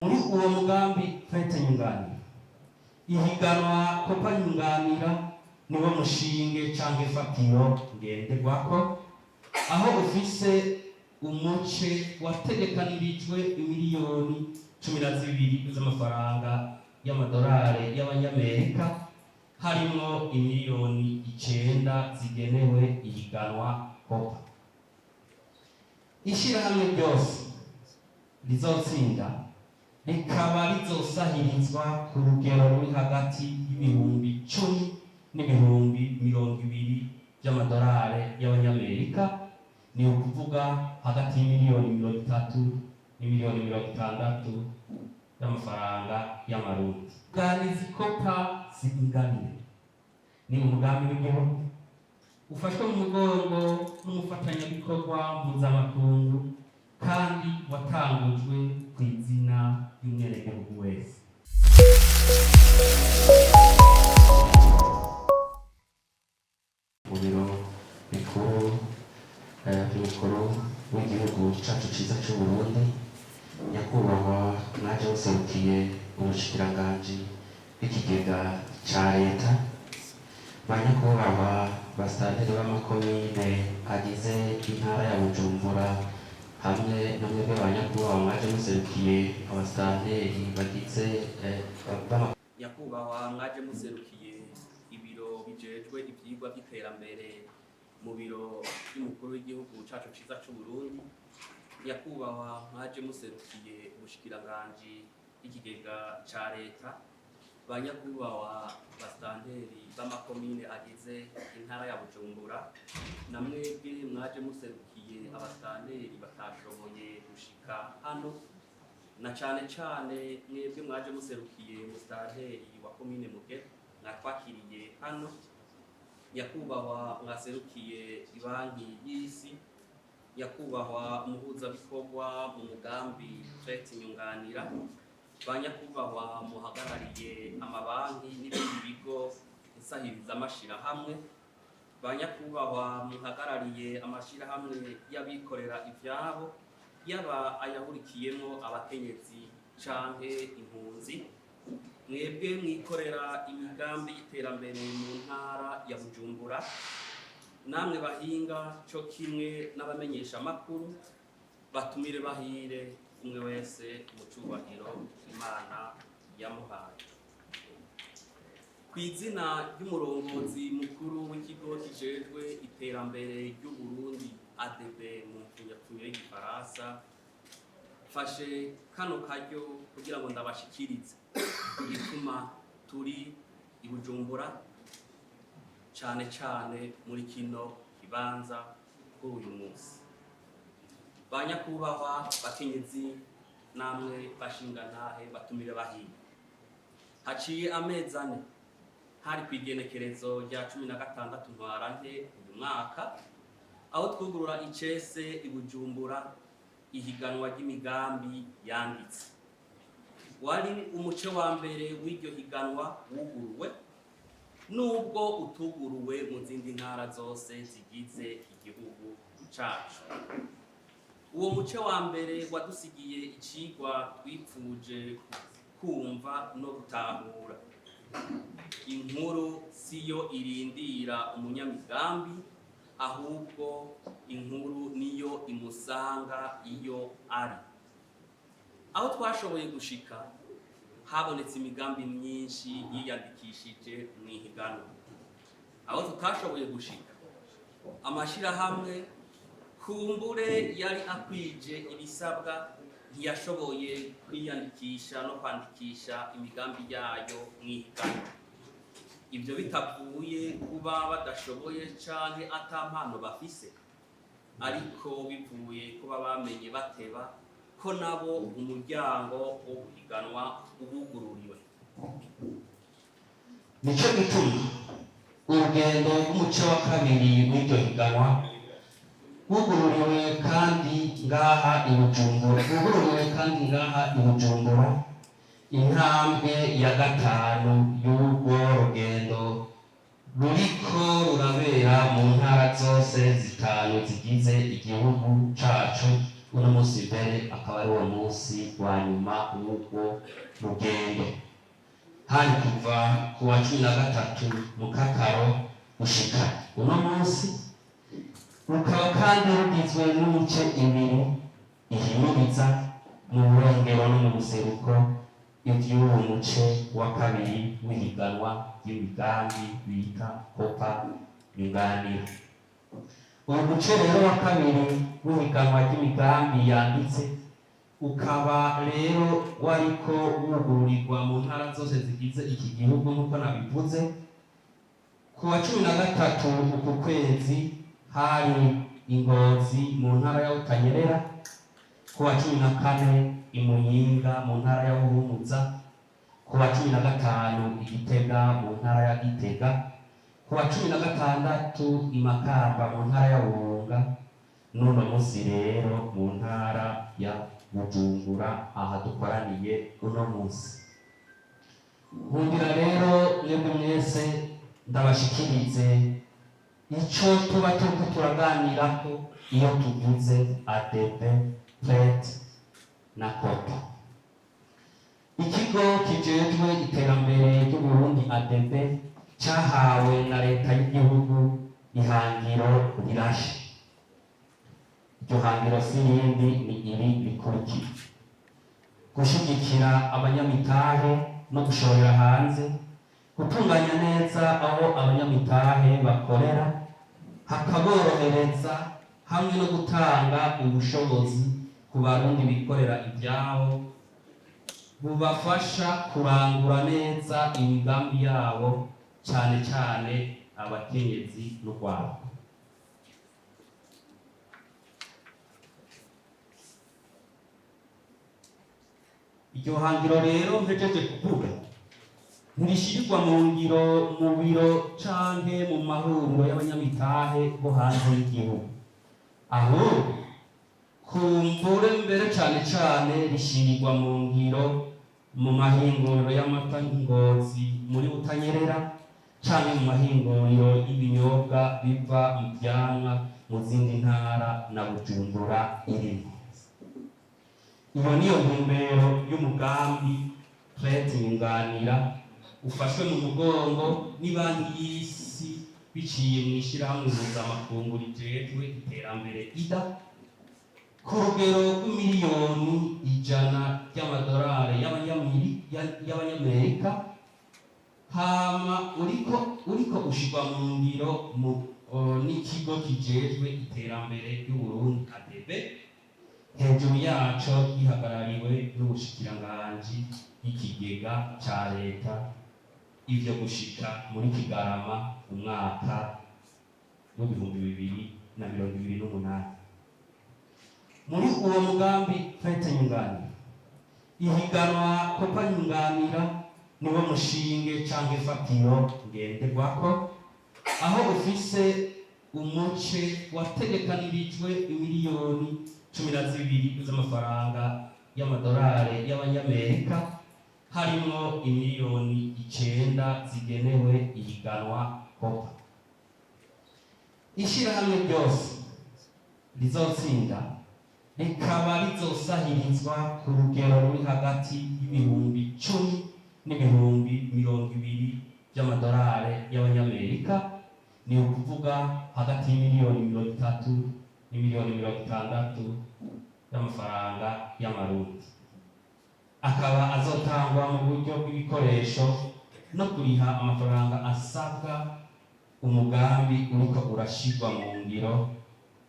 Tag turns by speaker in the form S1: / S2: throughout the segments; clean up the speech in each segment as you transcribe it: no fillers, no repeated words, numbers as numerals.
S1: Muri uwo mugambi FET Nyunganira, ihiganwa Copa Nyunganira niwo mushinge canke fatiro ngenderwako, aho ufise umuce wategekanirijwe imiliyoni 12 z'amafaranga y'amadolari y'Abanyamerika, harimwo imiliyoni 9 zigenewe ihiganwa Copa. Ishirahamwe ryose rizotsinda rikaba rizosahirizwa ku rugero ruri hagati y'ibihumbi 10 n'ibihumbi 20 by'amadolari y'Abanyamerika, ni ukuvuga hagati y'imiliyoni 30 n'imiliyoni 60 y'amafaranga y'Amarundi. Ganizi Copa si ingabire, ni umugambi w'igihugu ufashwe mu mugongo n'umufatanyabikorwa mpuzamakungu kandi watangujwe ku izina ry'umwenegihugu wese. Mu biro bikuru by'umukuru w'igihugu cacu ciza c'u Burundi, nyakubahwa mwaje muserukiye ubushikiranganji bw'ikigega ca leta, ba nyakubahwa basitanteri b'amakomine agize intara ya Bujumbura, hamwe na mwebwe ba nyakubahwa mwaje muserukiye abasitanteri bagize
S2: Nyakubahwa mwaje muserukiye ibiro bijejwe ivyigwa vy'iterambere mu biro vy'umukuru w'igihugu cacu ciza c'u Burundi, nyakubahwa mwaje muserukiye ubushikiranganji bw'ikigega ca leta, ba nyakubahwa basitanteri b'amakomine agize intara ya Bujumbura, na mwebwe mwaje muserukiye abasitanteri batashoboye gushika hano, na cane cane mwebwe mwaje muserukiye musitanteri wa komine Mugera mwatwakiriye hano, nyakubahwa mwaserukiye Ibanki y'Isi, nyakubahwa umuhuzabikorwa mu mugambi FET Nyunganira, ba nyakubahwa muhagarariye amabanki n'ibindi bigo nsahiriza-mashirahamwe, ba nyakubahwa muhagarariye amashirahamwe y'abikorera ivyabo, yaba ayahurikiyemo abakenyezi canke impunzi, mwebwe mwikorera imigambi y'iterambere mu ntara ya Bujumbura, namwe bahinga co kimwe n'abamenyeshamakuru, batumire bahire, umwe wese mu cubahiro Imana yamuhaye. Kw'izina ry'umurongozi mukuru w'ikigo kijejwe iterambere ry'Uburundi, ADB mu mfunyapfunyo y'igifaransa, mfashe kano karyo kugira ngo ndabashikirize igituma turi i Bujumbura, cane cane muri kino kibanza kuri uyu munsi. Ba nyakubahwa bakenyezi namwe bashingantahe, batumire bahire, haciye amezi 4, hari kw'igenekerezo rya 16 Ntwarante uyu mwaka, aho twugurura icese i Bujumbura ihiganwa ry'imigambi yanditse. Wari umuce wa mbere w'iryo higanwa wuguruwe, nubwo utuguruwe mu zindi ntara zose zigize igihugu cacu. Uwo muce wa mbere wadusigiye icigwa twipfuje kumva no gutahura: inkuru siyo irindira umunyamigambi, ahubwo inkuru niyo imusanga iyo ari. Aho twashoboye gushika, habonetse imigambi myinshi yiyandikishije mu ihiganwa. Aho tutashoboye gushika, amashirahamwe kumbure yari akwije ibisabwa ntiyashoboye kwiyandikisha no kwandikisha imigambi yayo mu ihiganwa. Ibyo bitavuye kuba badashoboye canke ata mpano bafise, ariko bivuye kuba bamenye bateba ko nabo umuryango wo guhiganwa ubugururiwe.
S1: Nico gituma urugendo rw'umuce wa kabiri w'iryo higanwa wugururiwe kandi ngaha i Bujumbura, wugururiwe kandi ngaha i Bujumbura, intambwe ya gatanu y'urwo rugendo ruriko rurabera mu ntara zose zitanu zigize igihugu cacu. Uno munsi mbere akaba ari wo munsi wa nyuma w'urwo rugendo. Hari kuva ku wa 13 Mukakaro gushika uno munsi. Rukaba kandi rugizwe n'imice ibiri ihimiriza mu burengero no mu buseruko ivy'uwo muce wa kabiri w'ihiganwa ry'imigambi bita Kopa Nyunganira. Uyu muce rero wa kabiri w'ihiganwa ry'imigambi yanditse ukaba rero wariko wugururirwa mu ntara zose zigize iki gihugu, nk'uko nabivuze. Ku wa 13 uku kwezi hari i Ngozi mu ntara ya Butanyerera, ku wa 14 i Muyinga mu ntara ya Buhumuza, ku wa 15 i Gitega mu ntara ya Gitega, ku wa 16 i Makamba mu ntara ya Burunga, n'uno munsi rero mu ntara ya Bujumbura aha dukoraniye uno munsi. Nkundira rero mwebwe mwese ndabashikirize ico tuba turiko turaganirako iyo tuvuze ADB, PRET na KOPA. Ikigo kijejwe iterambere ry'Uburundi ADB cahawe na leta y'igihugu ihangiro rirashe. Iryo hangiro si irindi, ni iri rikurikira: gushigikira abanyamitahe no gushorera hanze, gutunganya neza aho abanyamitahe bakorera hakaborohereza, hamwe no gutanga ubushobozi ku Barundi bikorera ibyabo bubafasha kurangura neza imigambi yabo, cyane cyane abakenyezi n'urwaruka. Iryo hangiro rero mpejeje kuvuga ntirishirirwa mu ngiro mu biro canke mu mahuriro y'abanyamitahe bo hanze y'igihugu, ahubwo kumbure mbere cane cane rishirirwa mu ngiro mu mahinguriro y'amata Ngozi muri Butanyerera, canke mu mahinguriro y'ibinyobwa biva mu vyamwa mu zindi ntara na Bujumbura irimo. Iyo niyo ntumbero y'umugambi PRET Nyunganira, ufashwe mu mugongo n'ibanki y'isi biciye mu ishirahamwe mpuzamakungu rijejwe iterambere IDA, ku rugero rw'imiliyoni 100 ry'amadolari y'abanyamerika. Hama uriko ushirwa mu ngiro n'ikigo kijejwe iterambere ry'Uburundi ADB, hejuru yaco gihagarariwe n'ubushikiranganji bw'ikigega ca leta, ivyo gushika muri Kigarama umwaka w'2028. Muri uwo mugambi PRET Nyunganira, ihiganwa Kopa Nyunganira niwo mushinge canke fatiro ngenderwako, aho ufise umuce wategekanirijwe imiliyoni 12 z'amafaranga y'amadolari y'abanyamerika, harimwo imiliyoni 9 zigenewe ihiganwa Kopa. Ishirahamwe ryose rizotsinda rikaba rizosahirizwa ku rugero ruri hagati y'ibihumbi 10 n'ibihumbi 20 by'amadolari y'abanyamerika, ni ukuvuga hagati y'imiliyoni 30 n'imiliyoni 60 y'amafaranga y'amarundi, akaba azotangwa mu buryo bw'ibikoresho no kuriha amafaranga asabwa umugambi uriko urashirwa mu ngiro,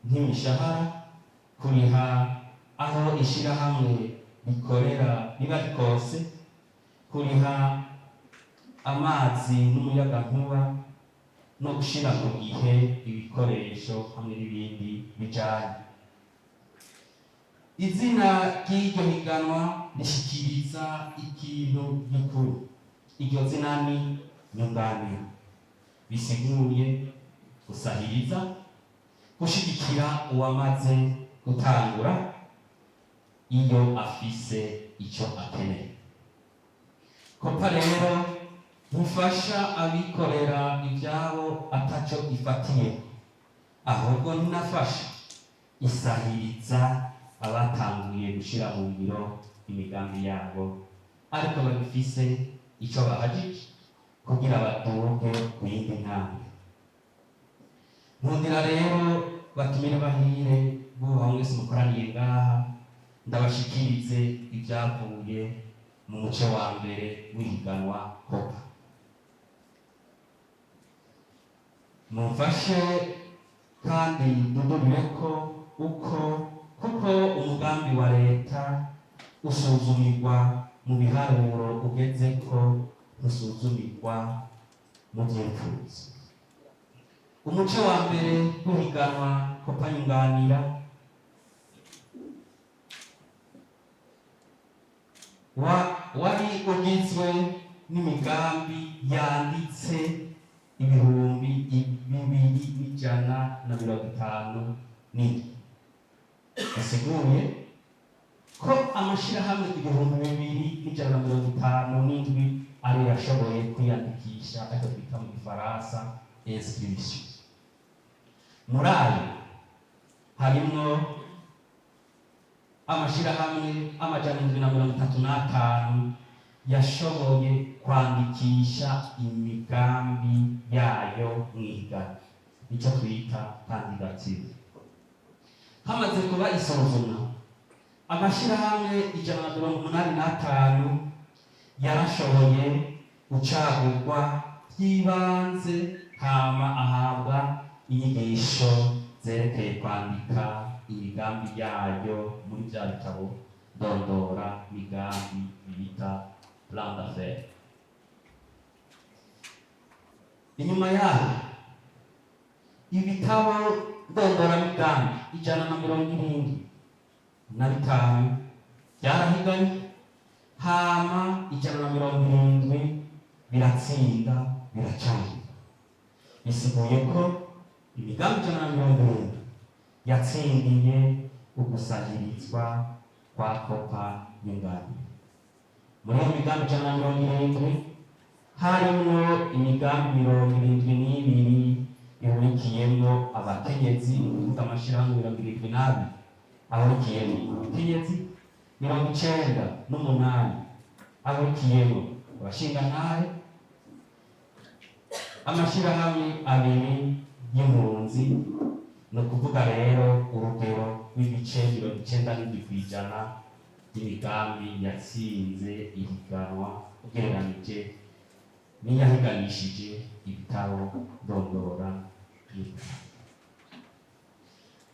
S1: nk'imishahara, kuriha aho ishirahamwe rikorera riba rikose, kuriha amazi n'umuyagankuba, no gushira ku gihe ibikoresho hamwe n'ibindi bijanye. Izina ry'iryo higanwa rishikiriza ikintu gikuru. Iryo zina ni Nyunganira, bisiguye gusahiriza, gushigikira uwamaze gutangura iyo afise icyo akeneye. Kopa rero ntifasha abikorera ibyabo ataco ifatiye, ahubwo ntinafasha, isahiriza. Abatanguye gushyira mu ngiro imigambi yabo, ariko bagifise icyo bahagije kugira baduge ku yindi ntambwe. Nkundira rero, batumire bahire bubaha mwese mukoraniye ngaha, ndabashikirize ibyavuye mu muce wa mbere w'ihiganwa KOPA. Mumfashe kandi dudubire ko uko kuko umugambi wa leta usuzumirwa mu biharuro ugeze ko ntusuzumirwa mu byifuzo. Umuce wa mbere w'ihiganwa KOPA Nyunganira wari ugizwe n'imigambi yanditse 2157, bisiguye ko amashirahamwe 2157 ariyo yashoboye kwiyandikisha, ariko twita mu Gifaransa inscription. Muri ayo harimwo amashirahamwe 735 yashoboye kwandikisha imigambi yayo mw'ihiganwa, icyo twita candidature. Hamaze kuba isuzumwa, amashirahamwe 185 yarashoboye gucagurwa by'ibanze, hama ahabwa inyigisho zerekeye kwandika imigambi yayo muri bya bitabo ndondora migambi bita plan d'affaires. Inyuma yaho, ibitabo ndondoramigambi 175 byarahiganye, hama 170 biratsinda, biracana. Bisiguye ko imigambi 170 yatsindiye ugusahirizwa kwa KOPA Nyunganira. Muri iyo migambi 170 harimwo imigambi 72 ihurikiyemwo abakenyezi, ni ukuvuga amashirahamwe 72 ahurikiyemwo abakenyezi, 98 ahurikiyemwo abashingantahe, amashirahamwe abiri y'impunzi. Ni ukuvuga rero urugero rw'ibice 97% by'imigambi yatsinze ihiganwa ugereranije n'iyahiganishije ibitabo ndondora migambi.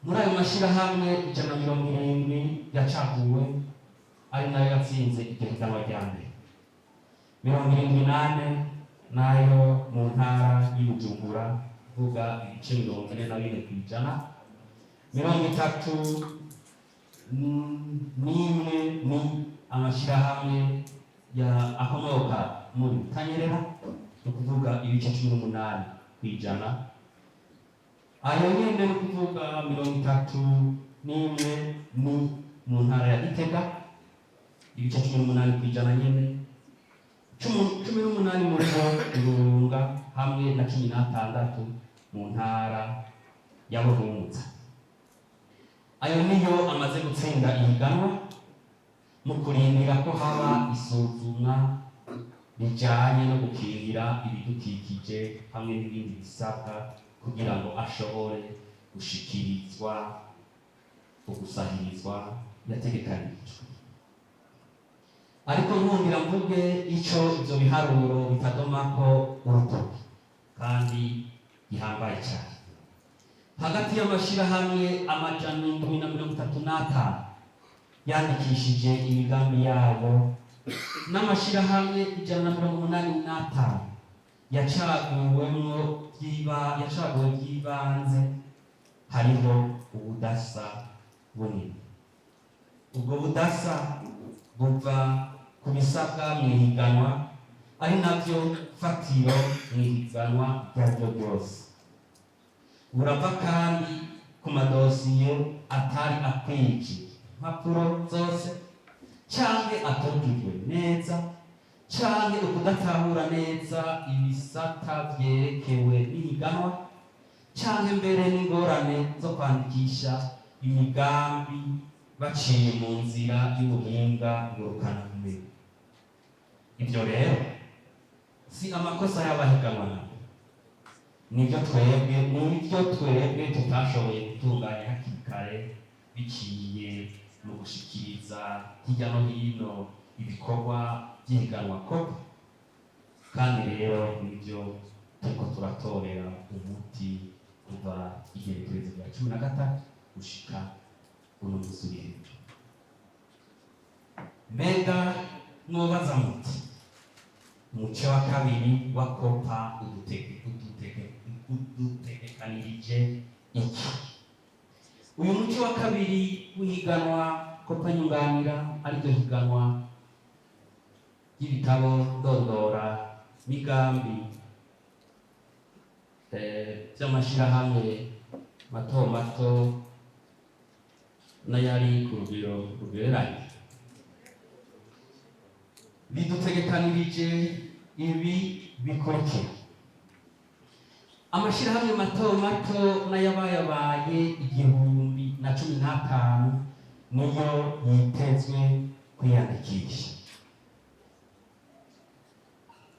S1: Muri ayo mashirahamwe 170 yacaguwe, ari nayo yatsinze iryo higanwa rya mbere, 74 nayo mu ntara y'Ibujumbura, kuvuga ibice 44%, 31 ni amashirahamwe ya akomoka muri Tanyerera, ni ukuvuga ibice 18%. Ayo nyene, ni ukuvuga 31, ni mu ntara ya Gitega, ibice 18% nyene, 18 muri bo Irunga, hamwe na 16 mu ntara ya Buhumuza. Ayo niyo amaze gutsinda ihiganwa mu kurindira ko haba isuzumwa rijanye no gukingira ibidukikije hamwe n'ibindi bisabwa kugira ngo ashobore gushikirizwa ugusahirizwa yategekanijwe. Ariko nkundira mvuge ico ivyo biharuro bitadomako urutoki kandi gihambaye cyane. Hagati y'amashirahamwe 735 yandikishije imigambi yabo n'amashirahamwe 185 yacaguwemwo yacaguwe by'ibanze, hariho ubudasa bunini. Ubwo budasa buva ku bisabwa mu ihiganwa, ari nabyo fatiro mu ihiganwa iryo ari ryo ryose. Burava kandi ku madosiye atari akwije impapuro zose, canke atujujwe neza, canke ukudatahura neza ibisata vyerekewe n'ihiganwa, canke mbere n'ingorane zo kwandikisha imigambi. Baciye mu nzira y'ubuhinga ngurukanabumenyi. Ibyo rero si amakosa y'abahiganwa nabo, nibyo twebwe tutashoboye gutunganya hakiri kare biciye mu gushikiriza hirya no hino ibikorwa by'ihiganwa koko. Kandi rero nibyo turiko turatorera umuti kuva igerekerezo rya 13 gushika uno musi uri hejuru. Mbega mwobaza muti: umuce wa kabiri wa Kopa udutegekanirije iki? Uyu muce wa kabiri w'ihiganwa Kopa Nyunganira, ariryo higanwa ry'ibitabo ndondora migambi by'amashirahamwe mato mato n'ayari ku rugero rugereranye, bidutegekanirije ibi bikurikira: amashirahamwe mato mato n'ayabayabaye 1015 niyo yitezwe kwiyandikisha.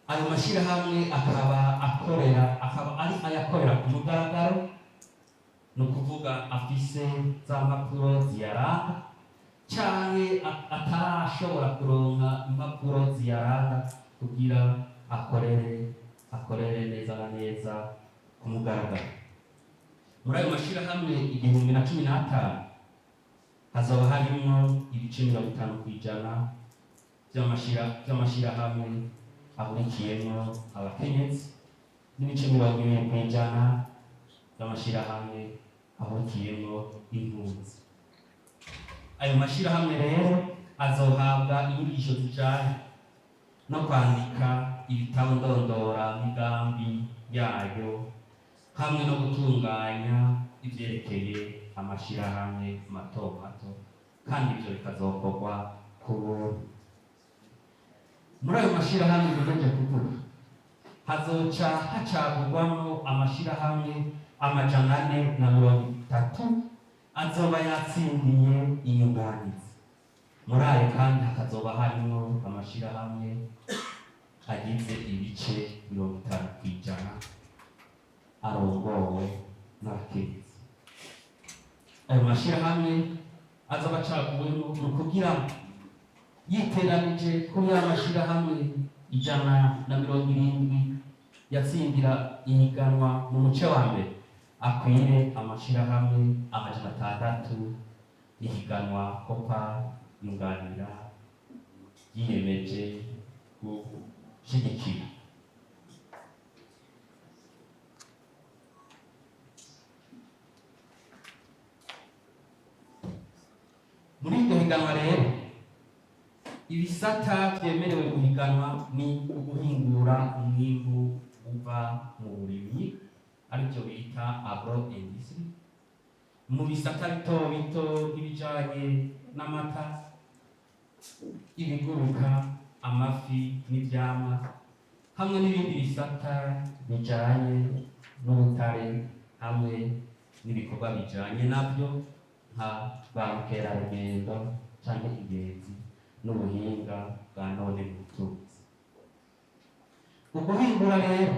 S1: Ayo mashirahamwe akaba ari ayakorera ku mugaragaro, ni ukuvuga afise za mpapuro ziyaranga, canke atarashobora kuronka impapuro ziyaranga kugira akorere neza na neza ku mugaragaro. Muri ayo mashirahamwe 1015 hazoba harimwo ibice 50% vy'amashirahamwe ahurikiyemwo abakenyezi n'ibice 20% by'amashirahamwe ahurikiyemwo impunzi. Ayo mashirahamwe rero azohabwa inyigisho zijanye no kwandika ibitabo ndondora migambi yayo hamwe no gutunganya ivyerekeye amashirahamwe mato mato, kandi ivyo bikazokorwa ku buntu. Muri ayo mashirahamwe bigeje kuvuga hazoca hacagurwamwo amashirahamwe 430 azoba yatsindiye inyunganizi. Muri ayo kandi hakazoba harimwo amashirahamwe agize ibice 50% arongowe n'abakenyezi. Ayo mashirahamwe azoba acaguwemwo ni ukugira yiteranije kuri ya mashirahamwe 170 yatsindira ihiganwa mu muce wa mbere, akwire amashirahamwe 600 ihiganwa Kopa Yunganira yiyemeje gushigikira. Muri iryo higanwa rero, ibisata vyemerewe guhiganwa ni uguhingura umwimbu uva mu burimyi, arivyo bita agro industry, mu bisata bito bito nk'ibijanye n'amata, ibiguruka, amafi n'ivyamwa, hamwe n'ibindi bisata bijanye n'ubutare hamwe n'ibikorwa bijanye navyo nka ba mukerarugendo canke ingenzi n'ubuhinga bwa none mu butunzi. Uguhingura rero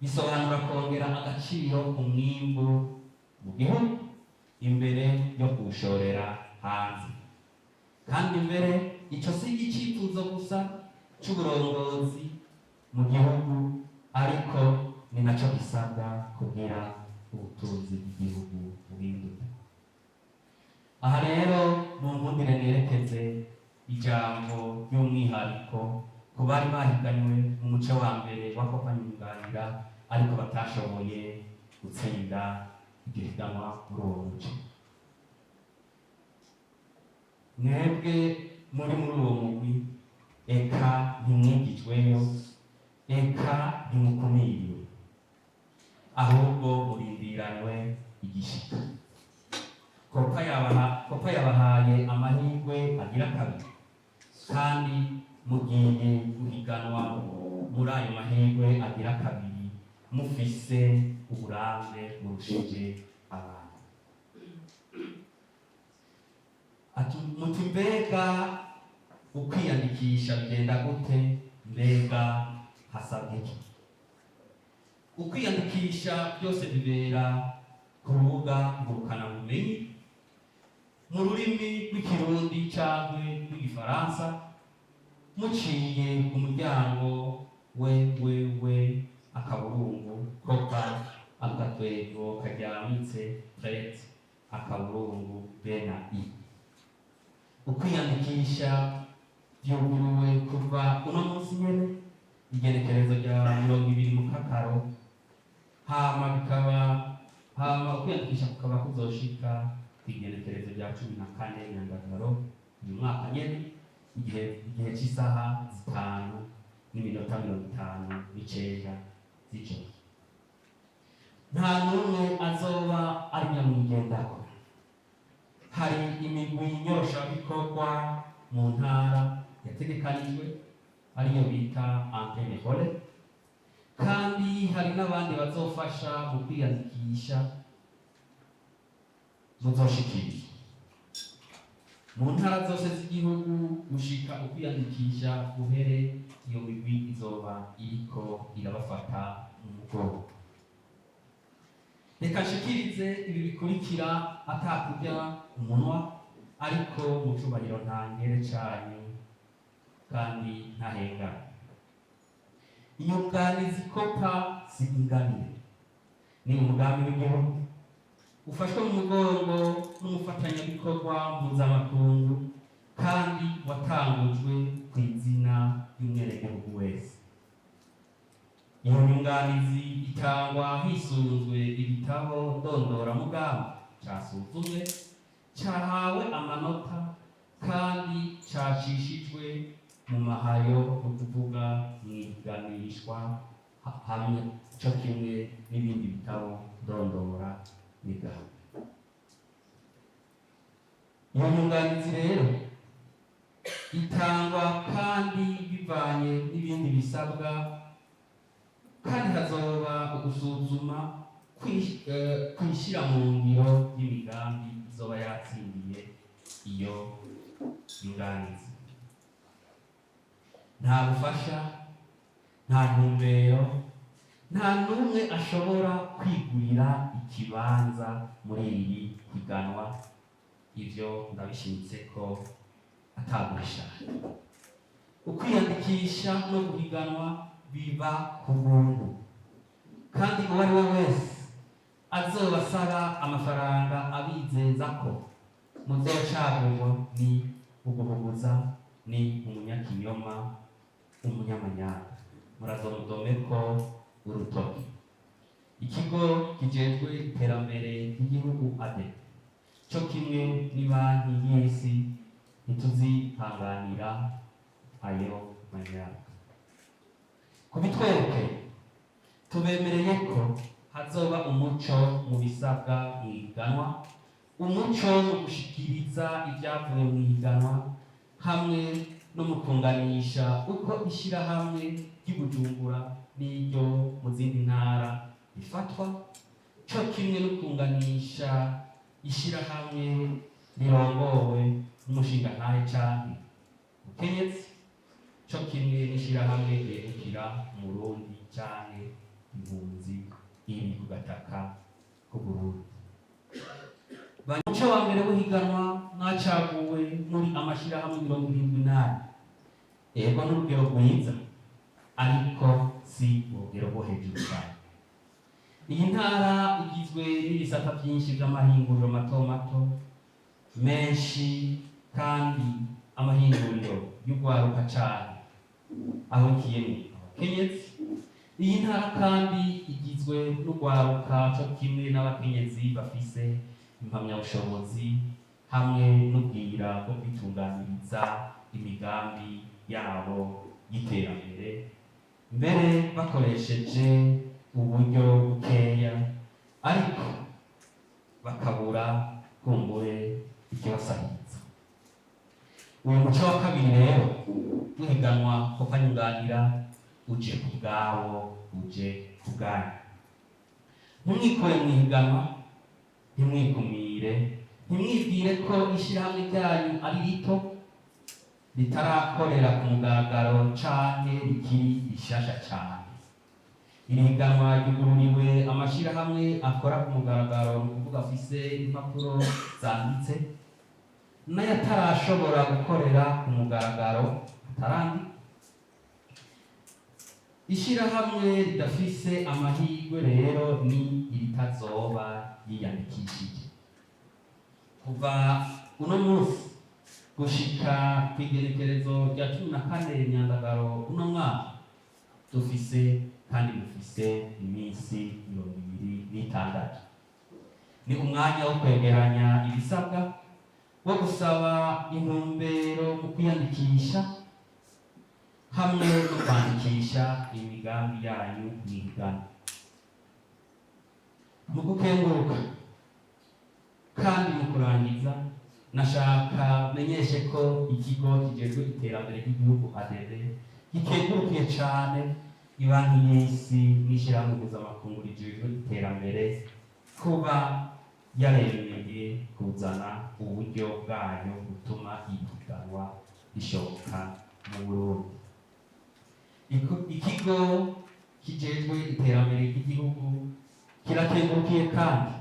S1: bisobanura kongera agaciro ku mwimbu mu gihugu imbere yo kuwushorera hanze. Kandi mbere ico si icifuzo gusa c'uburongozi mu gihugu, ariko ni naco gisabwa kugira ubutunzi bw'igihugu buhinduke. Aha rero mu nkundire nerekeze ijambo ry'umwihariko ku bari bahiganywe mu muce wa mbere wa Kopa Nyunganira ariko batashoboye gutsinda iryo higanwa muri uwo muce. Mwebwe muri uwo mugwi, eka ntimwigijweyo, eka ntimukumiriwe, ahubwo murindiranywe igishika. Kopa yabahaye amahirwe agira kabiri, kandi mugiye guhiganwa muri ayo mahirwe agira kabiri mufise uburambe burushije abantu. Ati muti mbega ukwiyandikisha bigenda gute? Mbega hasabwa iki? Ukwiyandikisha byose bibera ku rubuga ngurukanabumenyi mu rurimi rw'Ikirundi cyangwa rw'Igifaransa, muciye ku muryango www.kopa#tret.b na i. Ukwiyandikisha byuguruwe kuva uno munsi nyene, igenekerezo rya 20 mu Kakaro, hama bikaba hama ukwiyandikisha kukaba kuzoshika ku igenekerezo rya 14 Nyandagaro uyu mwaka nyene, igihe c'isaha 5:59 z'ijoro. Nta n'umwe azoba ari nyamwigendako. Hari imigwi nyoroshabikorwa mu ntara yategekanijwe, ariyo bita antenne relais, kandi hari n'abandi bazofasha mu kwiyandikisha muzoshikirizwa mu ntara zose z'igihugu gushika ukwiyandikisha guhere. Iyo migwi izoba iriko irabafata mu mugongo. Reka nshikirize ibi bikurikira atakurya umunwa, ariko mu cubahiro ntangere canyu kandi ntahengana. Inyunganizi Kopa si inganire, ni umugambi w'igihugu ufashwe mu mugongo n'umufatanyabikorwa mpuzamakungu kandi watangujwe ku izina ry'umwenegihugu wese. Iyo nyunganizi itangwa hisunzwe igitabo ndondoramugambi casuzumwe, cahawe amanota kandi cacishijwe mu mahayo, ni ukuvuga mwiganishwa hamwe co kimwe n'ibindi bitabo ndondora migambi. Iyo nyunganizi rero itangwa kandi bivanye n'ibindi bisabwa, kandi hazoba ugusuzuma kwishyira mu ngiro y'imigambi izoba yatsindiye iyo nyunganizi. Nta bufasha, nta ntumbero, nta n'umwe ashobora kwigurira ikibanza muri iri higanwa. Ivyo ndabishimitse ko atagurisha. Ukwiyandikisha no guhiganwa biba ku buntu, kandi uwo ari we wese azobasaba amafaranga abizeza ko muzocagurwa ni uguhuguza, ni umunyakinyoma, umunyamanyanga, murazomudomeko urutoki. Ikigo kijejwe iterambere ry'igihugu ADB co kimwe n'ibanki y'isi ntituzihanganira ayo manyanga. Kubitwereke, tubemereye ko hazoba umuco mu bisabwa mu ihiganwa, umuco mu gushikiriza ibyavuye mu ihiganwa, hamwe no mu kunganisha uko ishyirahamwe ry'i Bujumbura n'iryo mu zindi ntara rifatwa, co kimwe no kunganisha ishyirahamwe rirongowe n'umushingantahe canke mukenyezi, co kimwe n'ishyirahamwe ryegukira Umurundi canke impunzi iri ku gataka k'Uburundi. Umuco wa mbere w'ihiganwa, mwacaguwe muri amashirahamwe 74. Ego, n'urugero rwiza, ariko si urugero rwo hejuru cyane. Iyi ntara igizwe n'ibisata byinshi by'amahinguriro mato mato menshi, kandi amahinguriro y'urwaruka cane ahurikiyemo abakenyezi. Iyi ntara kandi igizwe n'urwaruka co kimwe n'abakenyezi bafise impamyabushobozi hamwe n'ubwira bwo kwitunganiriza imigambi yabo y'iterambere, mbere bakoresheje uburyo bukeya, ariko bakabura kumbure ikibasahiriza. Uyu muco wa kabiri rero w'ihiganwa Kopa Nyunganira uje ku bwawo, uje ku bwanyu. Ntimwikore mu ihiganwa, ntimwikumire. Ntimwibwire ko ishyirahamwe ryanyu ari rito, ritarakorera ku mugaragaro canke rikiri rishasha cane. Iri higanwa ryugururiwe amashyirahamwe akora ku mugaragaro, ni ukuvuga afise impapuro zanditse, n'ayatarashobora gukorera ku mugaragaro, atarandika. Ishyirahamwe ridafise amahirwe rero ni iritazoba yiyandikishije. Kuva uno munsi gushika ku igenekerezo rya 14 Myandagaro uno mwaka, dufise kandi mufise iminsi 26. Ni umwanya wo kwegeranya ibisabwa, wo gusaba intumbero mu kwiyandikisha hamwe no kwandikisha imigambi yanyu mw'ihiganwa. Mu gukenguruka kandi mu kurangiza, nashaka menyeshe ko ikigo kijejwe iterambere ry'igihugu, ADB, gikengurukiye cane Ibanki y'Isi n'Ishirahamwe Mpuzamakungu rijejwe iterambere kuba yaremeye kuzana uburyo bwayo butuma ihiganwa rishoboka mu Burundi. Ikigo kijejwe iterambere ry'igihugu kirakengurukiye kandi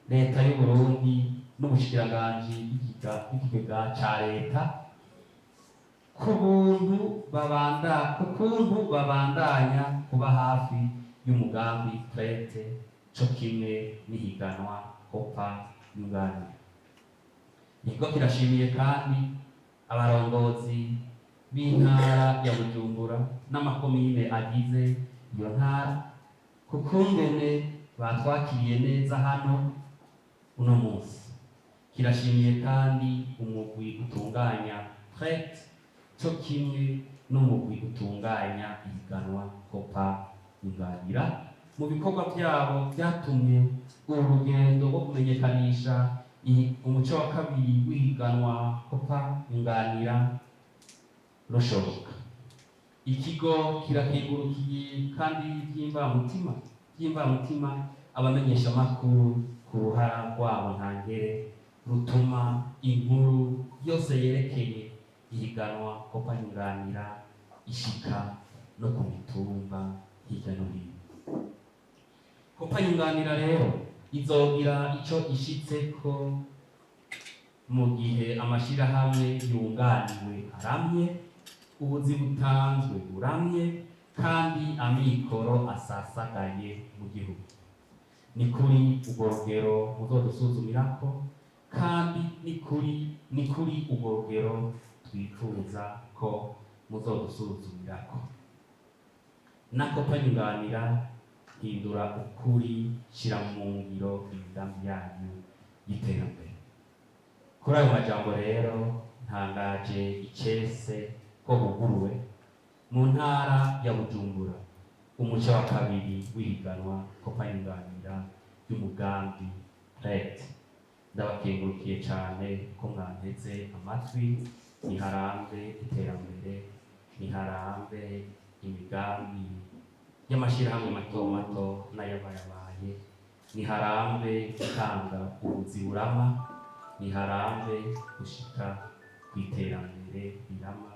S1: Leta y'u Burundi n'ubushikiranganji bw'ikigega ca leta ku kuntu babandanya kuba hafi y'umugambi PRET co kimwe n'ihiganwa Copa Nyunganira. Ikigo kirashimiye kandi abarongozi b'intara ya Bujumbura n'amakomine agize iyo ntara ku kungene batwakiriye neza hano uno munsi. Kirashimiye kandi umugwi utunganya PRET co kimwe n'umugwi utunganya ihiganwa Copa Nyunganira mu bikorwa byabo byatumye uru rugendo rwo kumenyekanisha umuco wa kabiri w'ihiganwa Copa Nyunganira rushoboka. Ikigo kirakengurukiye kandi by'imvamutima abamenyeshamakuru ku ruhara rwabo ntangere rutuma inkuru yose yerekeye ihiganwa Copa Nyunganira ishika no ku mitumba hirya no hino. Copa Nyunganira rero izogira ico ishitseko mu gihe amashirahamwe yunganiwe aramye, ubuzi butanzwe buramye, kandi amikoro asasagaye mu gihugu. Ni kuri urwo rugero muzodusuzumirako, kandi ni kuri urwo rugero twifuza ko muzodusuzumirako. Na Copa Nyunganira, hindura ukuri, shira mu ngiro imigambi yanyu y'iterambere. Kuri ayo majambo rero, ntangaje icese ko huguruwe mu ntara ya Bujumbura umuce wa kabiri w'ihiganwa Copa Nyunganira y'umugambi PRET. Ndabakengurukiye cyane ko mwanteze amatwi. Niharambe iterambere, niharambe imigambi y'amashyirahamwe mato mato n'ayabayabaye, niharambe gutanga ubuzi burama, niharambe gushika ku iterambere rirama.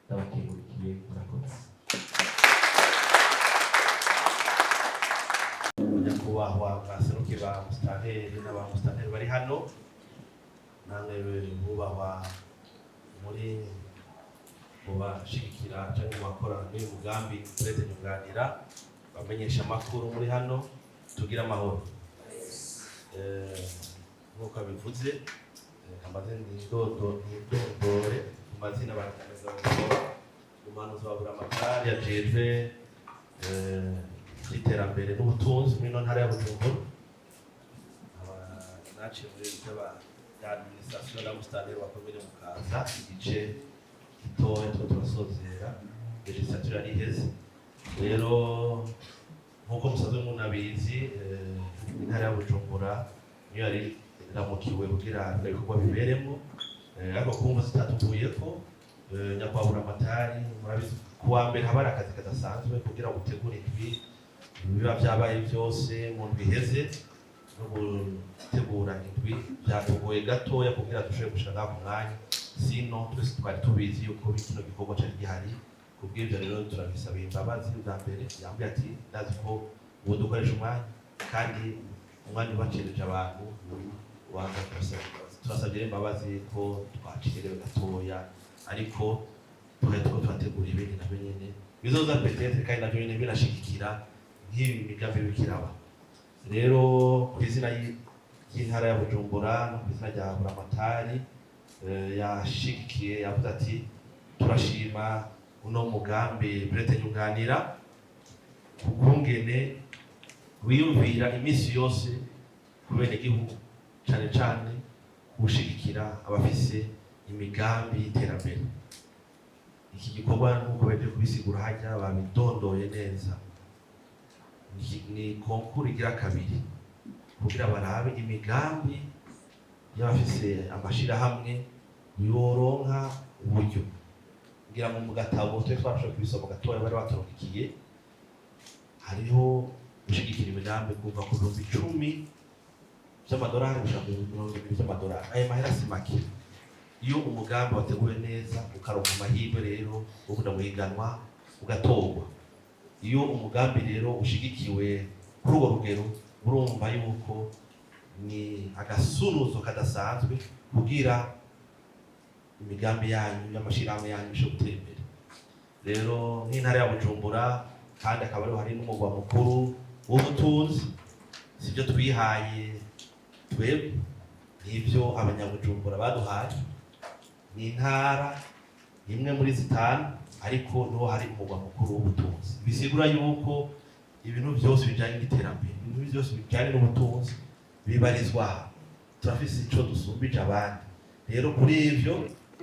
S1: Ndabakengurukiye, murakoze.
S3: Nyakubahwa mwaserukiye ba musitanteri n'aba musitanteri bari hano, namwe bubahwa muri mu bashigikira cyangwa mu bakora n'uyu mugambi PRET Nyunganira, bamenyesha amakuru muri hano, tugira amahoro. Nk'uko abivuze, amaze nidondore ku mazina: bakomeza gukora umuhanuzi wa Buramatari yajejwe iterambere n'ubutunzi muri ino ntara ya Bujumbura. Aba naciye muri by'aba ya administration na musitanteri wa komine Mukaza igice gitoya, two turasozera législature yari iheze. Rero nk'uko musanzwe munabizi, intara ya Bujumbura niyo yari iramukiwe kugira ibikorwa biberemo. Ariko kumva zitatuvuyeko, nyakubahwa Buramatari, murabizi kuwa mbere haba hari akazi kadasanzwe kugira ngo utegure indwi, biba byabaye byose mu ndwi iheze. No gutegura indwi byatugoye gatoya kugira dushobore gushika ngaha ku mwanya, sino twese twari tubizi yuko kino gikorwa cari gihari. Kubw'ibyo rero turabisabiye imbabazi. Bwa mbere yambwiye ati: "Ndazi ko ubu dukoresha umwanya kandi umwanya ubacereje abantu ubanza kubasaba imbabazi." Turasabye rero imbabazi ko twacerewe gatoya, ariko twari turiko turategura ibindi navyo nyene bizoza peut-être, kandi navyo nyene binashigikira nk'ibi migambi bikiraba. Rero ku izina ry'intara ya Bujumbura no ku izina rya Buramatari, yashigikiye, yavuze ati: "Turashima uno mugambi Prete Nyunganira kukungene wiyumvira iminsi yose ku benegihugu, cane cane gushigikira abafise imigambi y'iterambere." Iki gikorwa, nk'uko baje kubisigura hajya babidondoye neza, ni concours igira kabiri kugira barabe imigambi y'abafise amashirahamwe yoronka uburyo. Ngira ngo mu gatabo twe twashoboye kubisoma gatoya bari baturonkikiye, hariho gushigikira imigambi kuva ku 10,000 vy'amadolari gushika ku 20,000 vy'amadolari. Ayo mahera si make. Iyo umugambi wateguwe neza ukaronka amahirwe rero wo kuja muhiganwa ugatorwa, iyo umugambi rero ushigikiwe kuri urwo rugero, urumva yuko ni agasunuzo kadasanzwe kugira imigambi yanyu y'amashirahamwe yanyu ishobore gutera imbere. Rero nk'intara ya Bujumbura, kandi akaba ariho hari n'umugwa mukuru w'ubutunzi, sibyo twihaye twebwe, nibyo abanyabujumbura baduhaye. Ni intara imwe muri zitanu, ariko niho hari umugwa mukuru w'ubutunzi, bisigura yuko ibintu byose bijyanye n'iterambere, ibintu byose bijyanye n'ubutunzi bibarizwa aha. Turafise ico dusumbije abandi. Rero kuri ivyo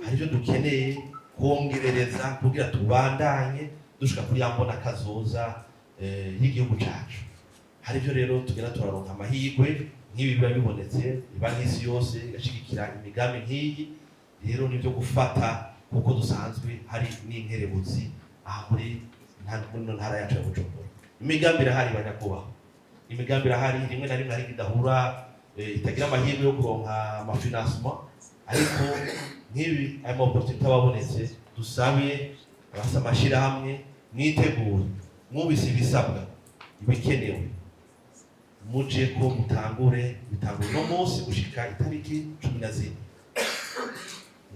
S3: hari ivyo dukeneye kongerereza kugira tubandanye dushika kuri ya mbona kazoza y'igihugu cacu. Hari ivyo rero tugenda turaronka amahirwe nk'ibi biba bibonetse, iba nk'isi yose igashigikira imigambi nk'iyi. Rero nivyo gufata kuko dusanzwe hari n'inkerebutsi aha muri ino ntara yacu ya Bujumbura. Imigambi irahari, banyakubahwa, imigambi irahari. Rimwe na rimwe hari idahura, itagira amahirwe yo kuronka amafinancement, ariko nk'ibi aya ma opportunité aba abonetse. Dusabe abafise amashirahamwe, mwitegure, mwubise ibisabwa, ibikenewe, muje ko mutangure. Bitangure uno munsi gushika itariki 14.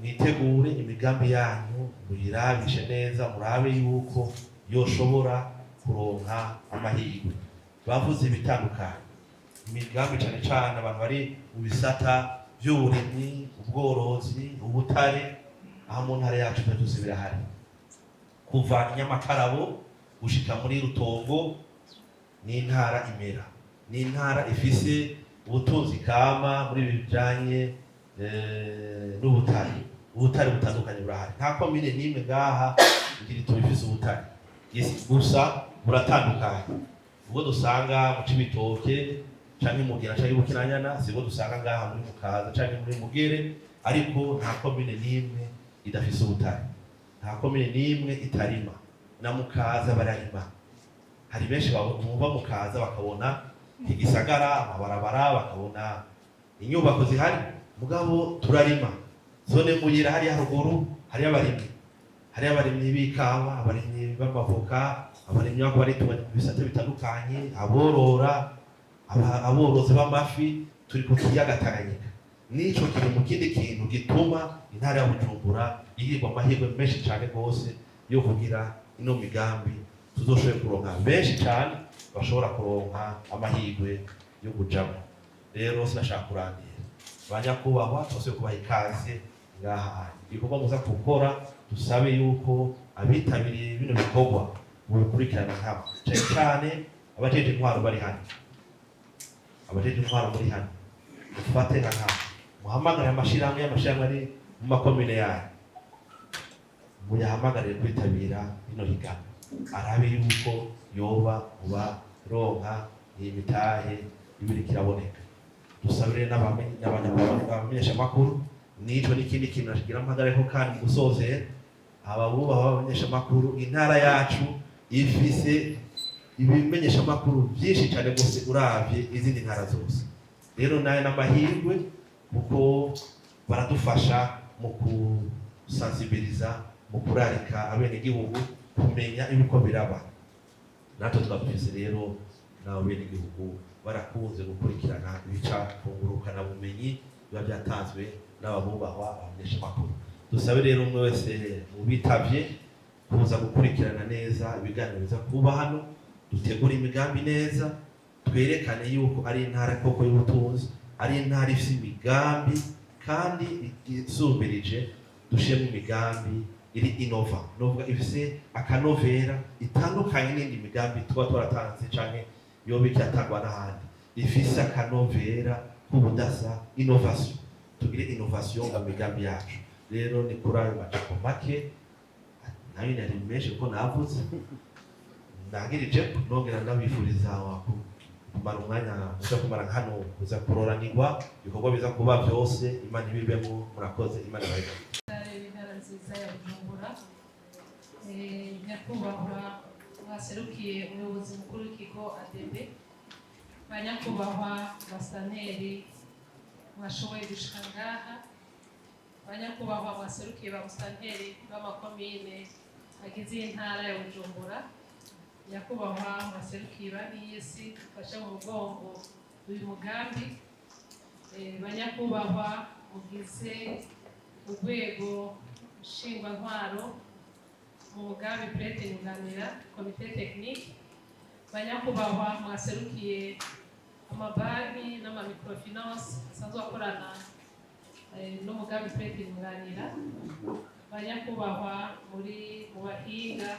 S3: Mwitegure imigambi yanyu, muyirabishe neza, murabe yuko yoshobora kuronka amahirwe. Bavuze ibitandukanye, imigambi cane cane abantu bari mu bisata vy'uburimyi, ubworozi, ubutare. Aho mu ntara yacu ivyo vyose birahari, kuva Nyamakarabo gushika muri Rutongo. Ni intara imera, ni intara ifise ubutunzi kama muri ibi bijanye n'ubutare. Ubutare butandukanye burahari, nta komine n'imwe ngaha ngira ituba ifise ubutare. Yes, gusa buratandukanye. Ubwo dusanga mu Cibitoke canke Mugera canke Bukinanyana sibwo dusanga ngaha muri Mukaza canke muri Mugere, ariko nta komine n'imwe idafise ubutare, nta komine n'imwe itarima. Na Mukaza bararima. Hari benshi bumva Mukaza bakabona igisagara, amabarabara, bakabona inyubako zihari, mugabo turarima. Zone Muyira hariya haruguru hariyo abarimyi, hariyo abarimyi b'ikawa, abarimyi b'amavoka, abarimyi bako baritunganya mu bisate bitandukanye, aborora, aborozi b'amafi. Turi ku kiyaga Tanganyika. Nico kiri mu kindi kintu gituma intara ya Bujumbura ihirwa amahirwe menshi cyane rwose yo kugira ino migambi, tuzoshobore kuronka benshi cyane bashobora kuronka amahirwe yo kujamo. Rero sinashaka kurandira, banyakubahwa, twasubiye kubaha ikaze ngaha. Ibikorwa muza gukora, dusabe yuko abitabiriye bino bikorwa mubikurikirana nkabo, cyane cyane abajeje intwaro bari hano. Abajeje intwaro muri hano, mufate nka nkabo, muhamagare amashirahamwe y'amashirahamwe ari mu makomine yanyu, muyahamagarire kwitabira rino higanwa, arabe yuko yoba mubaronka iyi mitahe ibiriko iraboneka. Dusabire n'abamenyeshamakuru. Nico n'ikindi kintu nashigira mpagareko kandi mu gusozera, aba bubaha abamenyeshamakuru. Intara yacu ifise ibimenyeshamakuru byinshi cyane rwose uravye izindi ntara zose. Rero nayo n'amahirwe, kuko baradufasha mu kusensibiliza, mu kurarika abenegihugu kumenya ibiko biraba. Natwe twabifise rero n'abo benegihugu barakunze gukurikirana ibica ku ngurukanabumenyi biba byatanzwe n'ababubahwa abamenyeshamakuru. Dusabe rero umwe wese mu bitavye kuza gukurikirana neza ibiganiro biza kuba hano, dutegure imigambi neza, twerekane yuko ari intara koko y'ubutunzi, ari intara ifite imigambi kandi isumbirije. Dushiremo imigambi iri innovant, novuga ifise akanovera, itandukanye n'indi migambi tuba twaratanze canke yoba icyatangwa n'ahandi, ifise akanovera k'ubudasa, innovation. Tugire innovation mu migambi yacu. Rero ni kuri ayo majambo make, nayo nari menshi kuko navuze ndangirije, nongera ndabifuriza kumara umwanya muza kumara hano, kuza kuroranirwa ibikorwa biza kuba byose. Imana ibibemo. Murakoze, Imana ibahe.
S4: Intara nziza ya Bujumbura, nyakubahwa mwaserukiye umuyobozi mukuru w'ikigo ADB, ba nyakubahwa basitanteri mwashoboye gushika ngaha, ba nyakubahwa mwaserukiye ba musitanteri b'amakomine agize iyi ntara ya Bujumbura, nyakubahwa mwaserukiye banki y'isi mfashe mu mugongo uyu mugambi, ba nyakubahwa mugize urwego nshingwantwaro mu mugambi PRET Nyunganira, comité technique, banyakubahwa mwaserukiye amabanki n'amamicrofinance asanzwe akorana n'umugambi PRET Nyunganira, banyakubahwa muri mu bahinga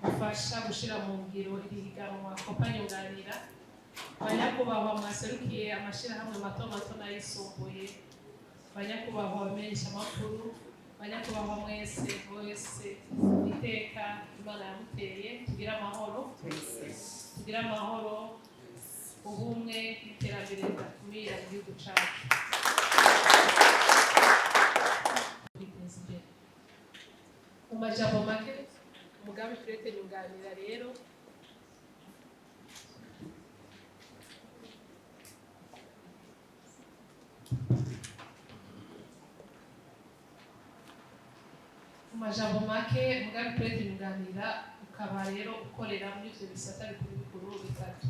S4: mufasha gushira mu ngiro iri higanwa Kopa Nyunganira, banyakubahwa mwaserukiye amashirahamwe mato mato n'ayisumbuye, banyakubahwa bamenyesha amakuru, banyakubahwa mwese wese, iteka Imana yamuteye, tugire amahoro, tugire amahoro, ubumwe n'iterambere ridakumira mu gihugu cacu, kwiteza imbere. Mu majambo make, umugambi PRET Nyunganira rero mu majambo make, umugambi PRET Nyunganira ukaba rero ukorera muri ivyo bisata bikuru bikuru bitatu.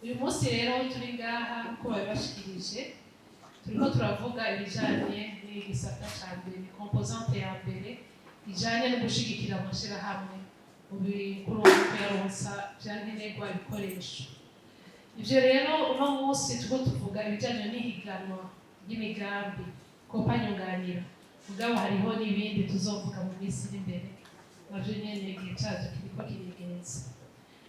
S4: Uyu munsi rero turi ngaha, uko babibashikirije, turiko turavuga ibijanye n'igisata ca mbere, composante ya mbere ijanye no gushigikira amashirahamwe mu bikuru, kuyaronsa vyankenerwa, ibikoresho. Ivyo rero uno munsi turiko tuvuga ibijanye n'ihiganwa ry'imigambi Kopa Nyunganira, mugabo hariho n'ibindi tuzovuga mu minsi iri imbere, navyo nyene igihe cavyo kiriko kiregereza.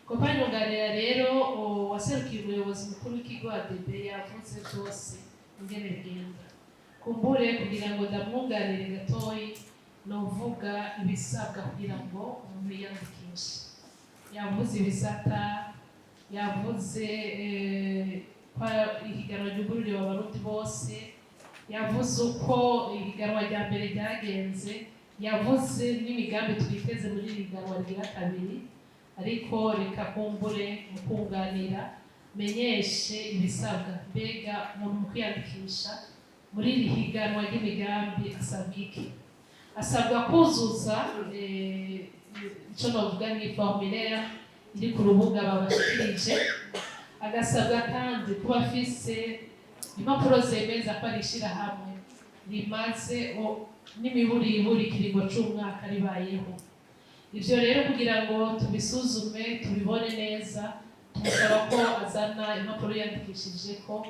S4: Kopa Nyunganira rero, uwaserukiye umuyobozi mukuru w'ikigo ADB yavuze byose ingene bigenda. Kumbure kugira ngo ndamwunganire gatoyi, novuga ibisabwa kugira ngo umuntu yiyandikishe. Yavuze ibisata, yavuze ko ihiganwa ryugururiwe Abarundi bose, yavuze uko ihiganwa rya mbere ryagenze, yavuze n'imigambi twiteze muri iri higanwa rigira kabiri. Ariko reka kumbure mu kunganira menyeshe ibisabwa. Mbega umuntu mu kwiyandikisha muri iri higanwa ry'imigambi asabwa iki? Asabwa kuzuza icyo navuga ni formulaire iri ku rubuga babashikirije. Agasabwa kandi kuba afise impapuro zemeza ko ari ishyirahamwe rimaze n'imiburiburi ikiringo c'umwaka ribayeho. Ivyo rero kugira ngo tubisuzume, tubibone neza, tumusaba ko azana impapuro yandikishije ko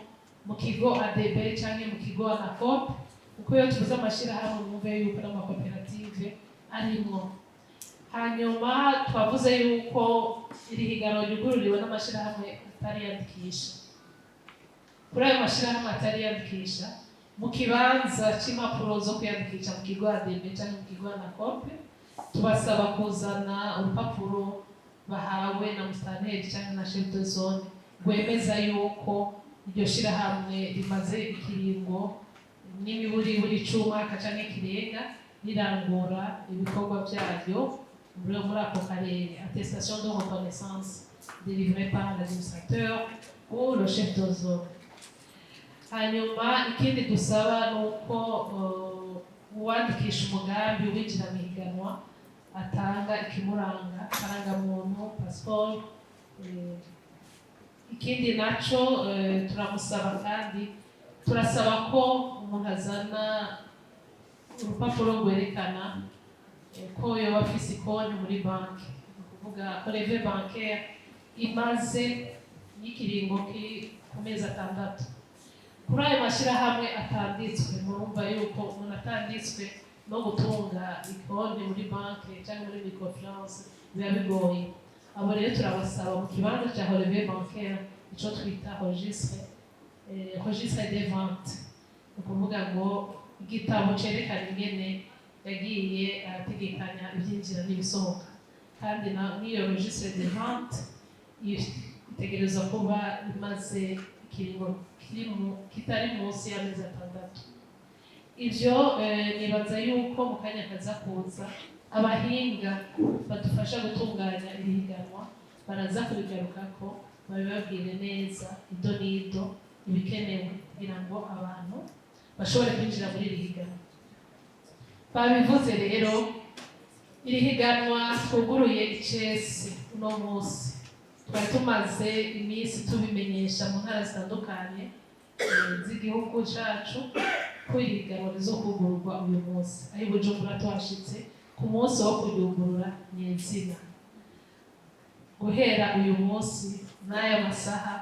S4: mu kigo ADB canke mu kigo ANACOOP, kuko iyo tubuze amashirahamwe mwumve yuko n'amakoperative arimwo. Hanyuma twavuze yuko iri higanwa ryugururiwe n'amashirahamwe atariyandikisha. Kuri ayo mashirahamwe atariyandikisha, mu kibanza c'impapuro zo kwiyandikisha mu kigo ADB canke mu kigo ANACOOP, tubasaba kuzana urupapuro bahawe na musitanteri cyangwa na chef de zone rwemeza yuko iryo shirahamwe rimaze ikiringo n'imiburiburi c'umwaka canke kirenga rirangura ibikorwa vyaryo muri ako karere, attestation de reconnaissance délivrée par l'administrateur ou le chef de zone. Hanyuma ikindi dusaba ni uko uwandikisha umugambi winjira mu higanwa atanga ikimuranga, karangamuntu, pasiporo. Ikindi naco, turamusaba kandi turasaba ko umuntu azana urupapuro rwerekana ko yoba afise ikonti muri banki, ni ukuvuga relevé bancaire imaze y'ikiringo kiri ku mezi 6. Kuri ayo mashyirahamwe atanditswe, murumva yuko umuntu atanditswe no gutunga ikonti muri banki cyangwa muri microfinance biba bigoye. Abo rero turabasaba mu kibanza cya relevé bancaire icyo twita registre des ventes, ni ukuvuga ngo igitabo cyerekana ingene yagiye arategekanya ibyinjira n'ibisohoka. Kandi n'iyo registre des ventes itegerezwa kuba imaze ikiringo kitari munsi y'amezi 6. Ibyo nibaza yuko mu kanya kaza kuza abahinga badufasha gutunganya iri higanwa baraza kubigarukako, babibabwire neza ido n'ido ibikenewe kugira ngo abantu bashobore kwinjira muri iri higanwa. Babivuze rero, iri higanwa twuguruye icese uno munsi. Twari tumaze iminsi tubimenyesha mu ntara zitandukanye z'igihugu cacu ko iri higanwa rizokugururwa uyu munsi. Aho i Bujumbura tuhashitse ku munsi wo kuryugurura nyezina. Guhera uyu munsi n'aya masaha,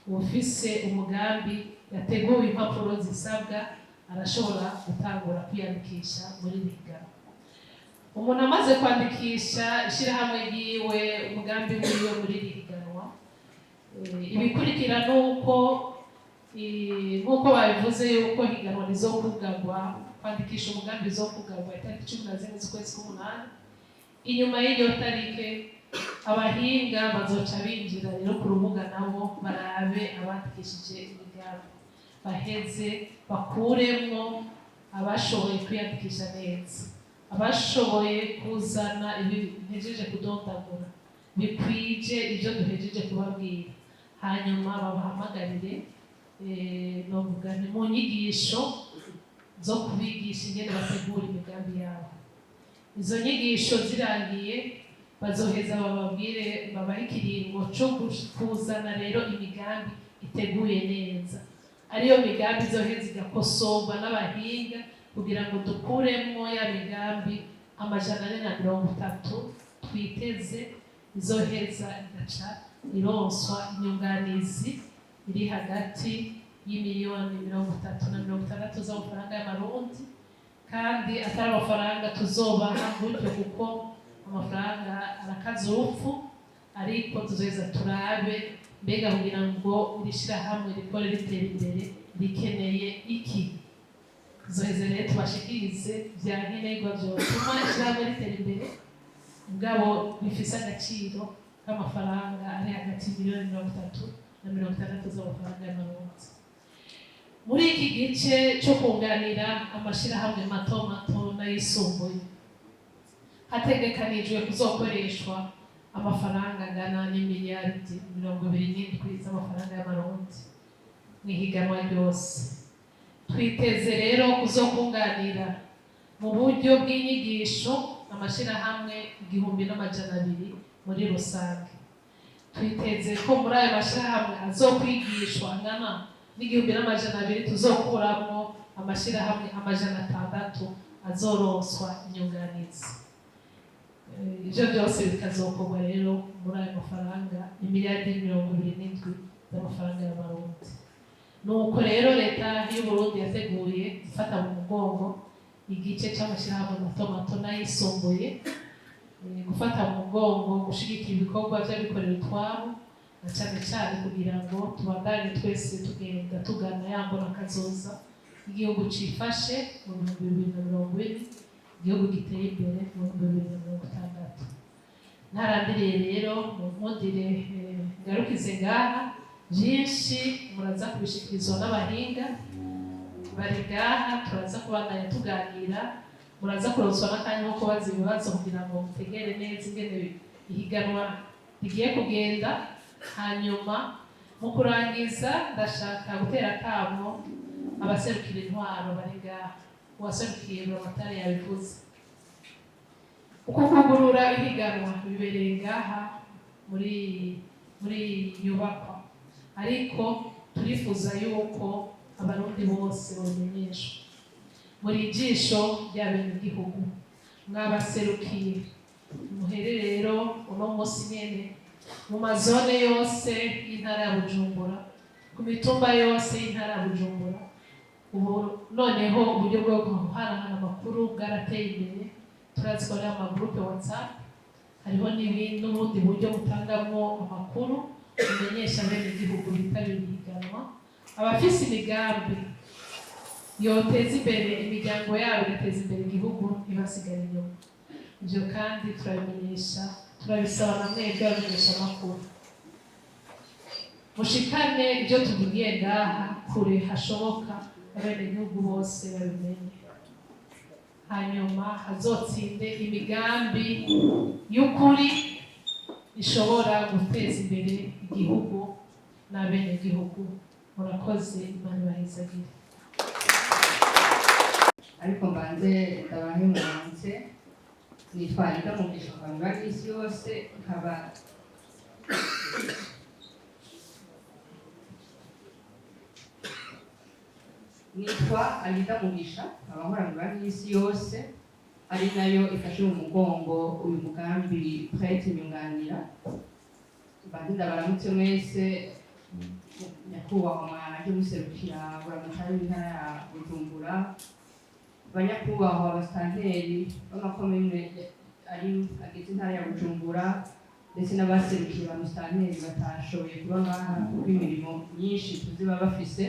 S4: uwufise umugambi yateguwe impapuro zisabwa arashobora gutangura kwiyandikisha muri iri higanwa. Umuntu amaze kwandikisha ishyirahamwe ryiwe, umugambi wiwe muri iri higanwa, ibikurikira ni uko nk'uko babivuze yuko higanwa rizokugagwa, kwandikisha umugambi bizokugagwa itariki 14 z'ukwezi k'umunani. Inyuma y'iyo tarike abahinga bazoca binjira rero ku rubuga, nabo barabe abandikishije imigambi, baheze bakuremwo abashoboye kwiyandikisha neza, abashoboye kuzana ibi mpejeje kudondagura, bikwije ibyo duhejeje kubabwira, hanyuma babahamagarire, novuga ni mu nyigisho zo kubigisha ingene bategura imigambi yabo. Izo nyigisho zirangiye, bazoheza bababwire, babahe ikiringo co kuzana rero imigambi iteguye neza, ariyo migambi izoheza igakosorwa n'abahinga kugira ngo dukuremwo ya migambi 430 twiteze, izoheza igaca ironswa inyunganizi iri hagati y'imiliyoni 30 na 60 z'amafaranga y'amarundi. Kandi atari amafaranga tuzobaha gutyo, kuko amafaranga arakaza urupfu, ariko tuzoheza turabe mbega kugira ngo iri shirahamwe rikore ritera imbere rikeneye iki. Tuzoheza rero tubashikirize vya nkenerwa vyotuma ishirahamwe ritera imbere, mugabo bifise agaciro k'amafaranga ari hagati y'imiliyoni 30 na 60 z'amafaranga y'amarundi. Muri iki gice cyo kunganira amashirahamwe mato mato n'ayisumbuye, hategekanijwe kuzokoreshwa amafaranga angana n'imiliyaridi 27 z'amafaranga y'amarundi mu ihiganwa ryose. Twiteze rero kuzokunganira mu buryo bw'inyigisho amashirahamwe 1200 muri rusange. Twiteze ko muri ayo mashirahamwe azokwigishwa angana n'1200, tuzokuramwo amashirahamwe 600 azoronswa inyunganizi. Ivyo byose bikazokorwa rero muri ayo mafaranga imiliyardi 27 z'amafaranga y'amarundi. Nuko rero leta y'u Burundi yateguye gufata mu mugongo igice c'amashirahamwe mato mato n'ayisumbuye, gufata mu mugongo gushigikira ibikorwa vy'abikorera utwabo, na cane cane kugira ngo tubandanye twese tugenda tugana ya mbona kazoza, igihugu cifashe mu 2040, igihugu giteye imbere mu 2060. Ntarandiriye rero, mu nkundire ngarukize ngaha. Byinshi muraza kubishikirizwa n'abahinga bari ngaha. Turaza kubandanya tuganira, muraza kuronswa n'akanya ko kubaza ibibazo kugira ngo mutegere neza ingene ihiganwa rigiye kugenda. Hanyuma mu Mu kurangiza, ndashaka gutera akamo abaserukira intwaro bari ngaha. Uwaserukiye Buramatari yabivuze. Uko kugurura ihiganwa bibereye ngaha muri nyubakwa, ariko turifuza yuko Abarundi bose babimenyeshwa. Muri ijisho ry'abenegihugu, mwabaserukiye, muhere rero uno munsi nyene mu mazone yose y'intara ya Bujumbura, ku mitumba yose y'intara ya Bujumbura. Ubu noneho uburyo bwo guhanahana amakuru bwarateye imbere. Turazi ko hariho amagurupe WhatsApp, hariho n'ubundi buryo butangamwo amakuru bumenyesha abenegihugu bitabiriye ihiganwa. Abafise imigambi yoteza imbere imiryango yabo, igateza imbere igihugu, ntibasigare inyuma. Ibyo kandi turabimenyesha, turabisaba na mwebwe abamenyesha amakuru, mushikane ibyo tuvugiye ngaha kure hashoboka, abenegihugu bose babimenye, hanyuma hazotsinde imigambi y'ukuri ishobora guteza imbere igihugu n'abenegihugu. Murakoze, Imana ibahezagire.
S5: Ariko mbanze ndabahe muramutse. Nitwa Anita Mugisha, nkaba n'isi yose, nkaba nitwa Anita Mugisha, nkaba nkora mu banki y'isi yose, ari nayo ifashe mu mugongo uyu mugambi Prête Nyunganira. Mbanze ndabaramutse mwese, nyakubahwa mwaje muserukira Buramatari w'intara ya Bujumbura, banyakubahwa abasitanteri b'amakomine ari agize intara ya Bujumbura, ndetse n'abaserukiye ba musitanteri batashoboye kuba ngaha kubw'imirimo myinshi tuzi baba bafise,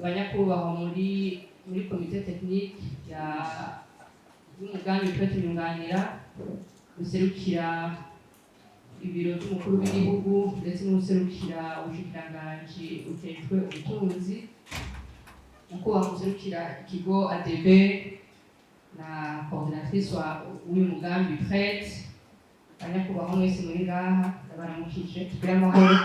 S5: banyakubahwa muri comité technique ya y'umugambi Prête Nyunganira, muserukira ibiro by'umukuru w'igihugu, ndetse n'userukira ubushikiranganji bujejwe ubutunzi, nyakubahwa muserukira ikigo ADB na coordinatrice wa w'uyu mugambi Prête, banyakubahwa mwese muri ngaha, ndabaramukije. Tugire amahoro.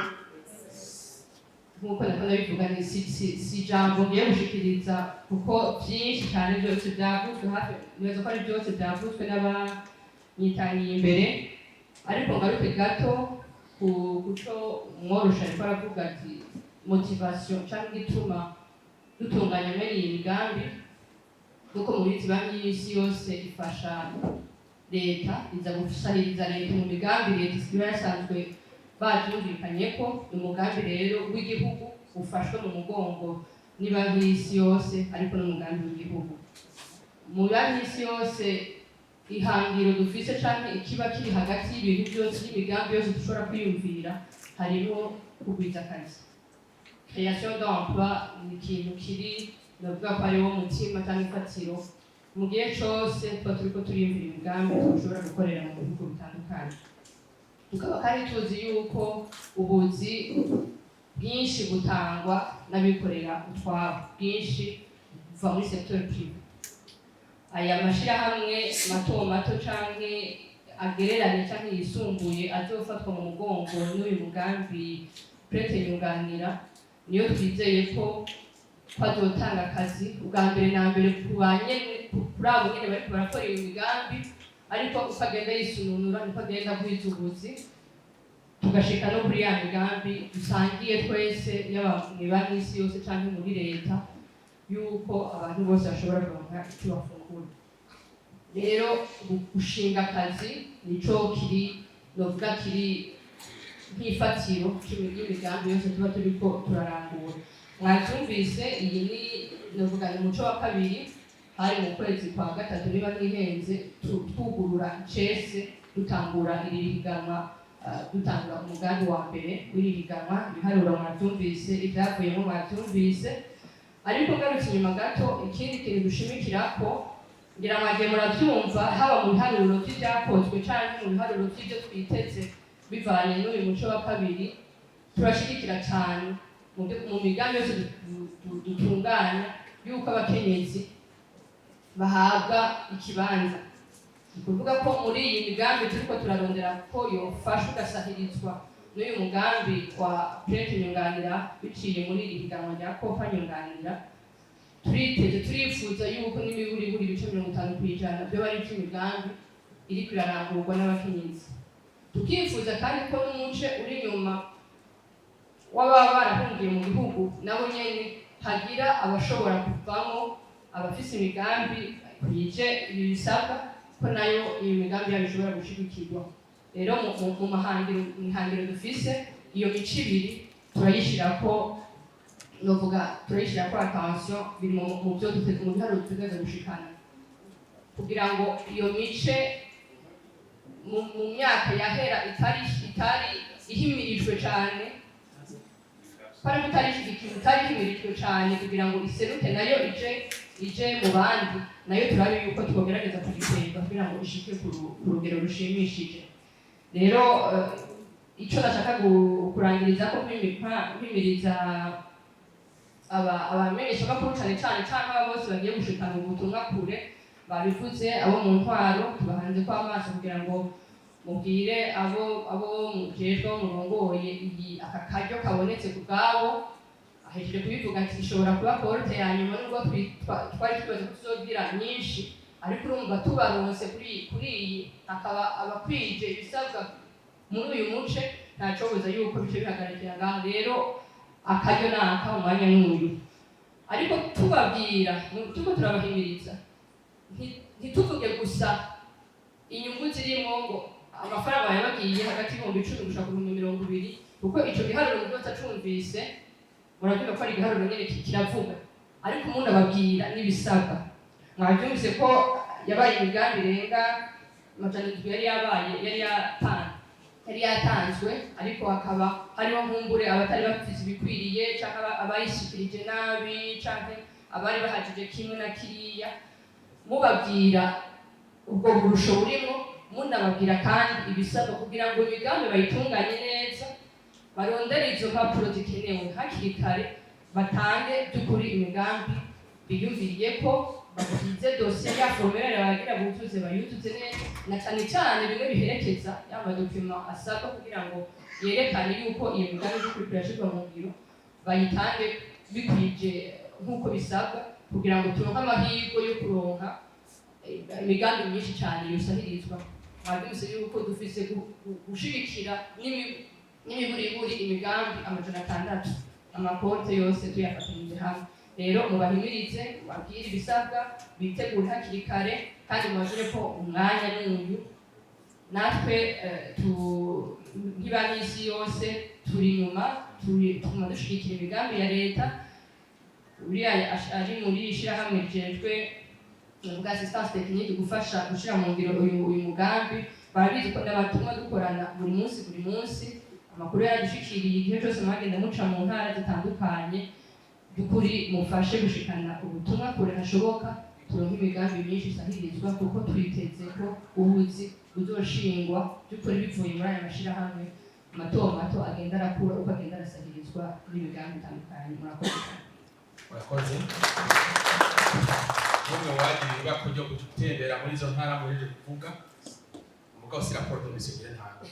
S5: Nk'uko nako ndabivuga, ni si ijambo ngiye gushikiriza, kuko byinshi cyane byose byavuzwe, hafi nibaza ko ari byose byavuzwe n'abanyitangiye imbere. Ariko ngaruke gato ku kuco umworosha ariko aravuga ati motivation cyangwa igituma dutunganya mwene iyi migambi. Kuko mubizi, Banki y'Isi Yose ifasha leta, iza gusahiriza leta mu migambi leta iba yasanzwe babyumvikanye ko ni umugambi rero w'igihugu ufashwe mu mugongo ni Banki y'Isi Yose, ariko n'umugambi w'igihugu. Mu Banki y'Isi Yose, ihangiro dufise canke ikiba kiri hagati y'ibintu byose, y'imigambi yose dushobora kwiyumvira, harimo kugwiza akazi. Création d'emploi ni ikintu kiri, novuga ko ariwo mutima cyangwa ifatiro mu gihe cose tuba turiko turiyumvira imigambi dushobora gukorera mu bihugu bitandukanye. Tukaba kandi tuzi yuko ubuzi bwinshi butangwa n'abikorera utwabo, bwinshi buva muri secteur privé. Aya mashirahamwe mato mato canke agereranye canke yisumbuye azofatwa mu mugongo n'uyu mugambi Prête Nyunganira, niyo twizeye ko azotanga akazi ubwa mbere na mbere ku banyene, kuri abo nyene bariko barakora iyo migambi. Ariko uko agenda yisununura niko agenda agwiza ubuzi, tugashika no kuri ya migambi dusangiye twese, yaba mw'ibanki y'isi yose canke muri leta, yuko abantu bose bashobora kuronka icyo bafungura. Rero gushinga akazi nico kiri, novuga kiri nk'ifatiro y'imigambi yose tuba turiko turarangura. Mwavyumvise, iyi ni, novuga, ni umuco wa kabiri. Hari mu kwezi kwa gatatu niba ntihenze, twugurura icese, dutangura iri higanwa, dutangura umugambi wa mbere w'iri higanwa. Ibiharuro mwavyumvise, ivyavuyemo mwavyumvise. Ariko ngarutse inyuma gato, ikindi kintu dushimikirako, ngira mwagiye muravyumva, haba mu biharuro vy'ivyakozwe canke mu biharuro vy'ivyo twiteze bivanye n'uyu muco wa kabiri, turashigikira cane mu migambi yose dutunganya yuko abakenyezi bahabwa ikibanza. Ni ukuvuga ko muri iyi migambi turiko turarondera ko yofasha ugasahirizwa n'uyu mugambi Prête Nyunganira, abakenyezi N'uyu mugambi wa Prêtre Nyunganira, biciye muri iri higanwa rya Kopa Nyunganira, turiteze, turifuza yuko n'imiburiburi ibice 50% byo bari iby'imigambi iriko irarangurwa n'abakenyezi. Tukifuza kandi ko n'umuce uri inyuma w'ababa barahungiye mu gihugu nabo nyene hagira abashobora kuvamo abafise imigambi yije ibi bisabwa, ko nayo iyo migambi yabo ishobora gushigikirwa. Rero mu mahangiro, ihangiro dufise, iyo mico ibiri turayishirako, novuga turayishirako attention. Biri mu byo mu biharuro dutegereza gushikana kugira ngo iyo mice mu myaka yahera itari ihimirijwe cane, kwari kutari ishigikiwe, itari ihimirijwe cane, kugira ngo iseruke nayo ije mu bandi, nayo turabe yuko twogerageza kugikwega kugira ngo ishike ku rugero rushimishije. Rero ico nashaka kurangiriza ko mpimiriza abamenyeshamakuru cane cane canke aba bose bagiye gushikana ubutumwa kure, babivuze abo mu ntwaro, tubahanze ko amaso kugira ngo mubwire abo mujejwe, abo murongoye, iyi aka karyo kabonetse ku bwabo. Ahejeje kubivuga ati ishobora kuba cohorte ya nyuma, nubwo twari twibaza ko tuzogira nyinshi, ariko urumva tubaronse kuri iyi, akaba abakwije ibisabwa muri uyu muce, ntacobuza yuko bice bihagarikira ngaha. Rero akaryo naka, umwanya n'uyu, ariko tubabwira, turiko turabahimiriza, ntituvuge gusa inyungu zirimo, ngo amafaranga yabagiye hagati y'ibihumbi 10 gushika ku 20,000, kuko ico giharuro umuntu wese acumvise murabyumva ko ari igiharuro nyene kiravuga. Ariko umuntu ababwira n'ibisabwa. Mwabyumvise ko yabaye imigambi irenga 700 yari yabaye, yari yatanzwe, ariko hakaba hariho nkumbure abatari bafise ibikwiriye, canke abayishikirije nabi, canke abari bahajije kimwe na kiriya. Mubabwira ubwo burusho burimo, munababwira kandi ibisabwa kugira ngo imigambi bayitunganye neza, barondere izo mpapuro zikenewe hakiri kare, batange by'ukuri imigambi biyumviriye ko bakwize dosiye ya formulaire bagira buzuze, bayuzuze neza, na cyane cyane bimwe biherekeza ya ma documents asabwa kugira ngo yerekane yuko iyo migambi y'ukuri irashyirwa mu ngiro, bayitange bikwije nk'uko bisabwa, kugira ngo turonke amahirwe yo kuronka imigambi myinshi cyane yosahirizwa. Mwabyumvise yuko dufise gushigikira n'imiburiburi imigambi 600, ama cohortes yose tuyafatanyije hamwe. Rero mubahimirize, mubabwire ibisabwa, bitegure hakiri kare, kandi mubabwire ko umwanya n'uyu. Natwe nk'ibanki y'isi yose turi inyuma, tuguma dushigikira imigambi ya leta. Uriya ari muri ishyirahamwe rijejwe bwa assistance technique, gufasha gushyira mu ngiro uyu mugambi, barabizi ko n'abatumwa dukorana buri munsi buri munsi. Amakuru yaradushikiriye igihe cyose mwagenda muca mu ntara zitandukanye. By'ukuri mufashe gushikana ubutumwa kure hashoboka, turonke imigambi myinshi isahirizwa, kuko twiteze ko ubuzi buzoshingwa by'ukuri bivuye muri aya mashirahamwe mato mato agenda arakura uko agenda arasahirizwa n'imigambi itandukanye. Murakoze cyane.
S6: Murakoze. N'umwe wagira ibako ryo gutembera muri izo ntara muhejeje kuvuga, mugabo si rapport de mission ngira ntabwo.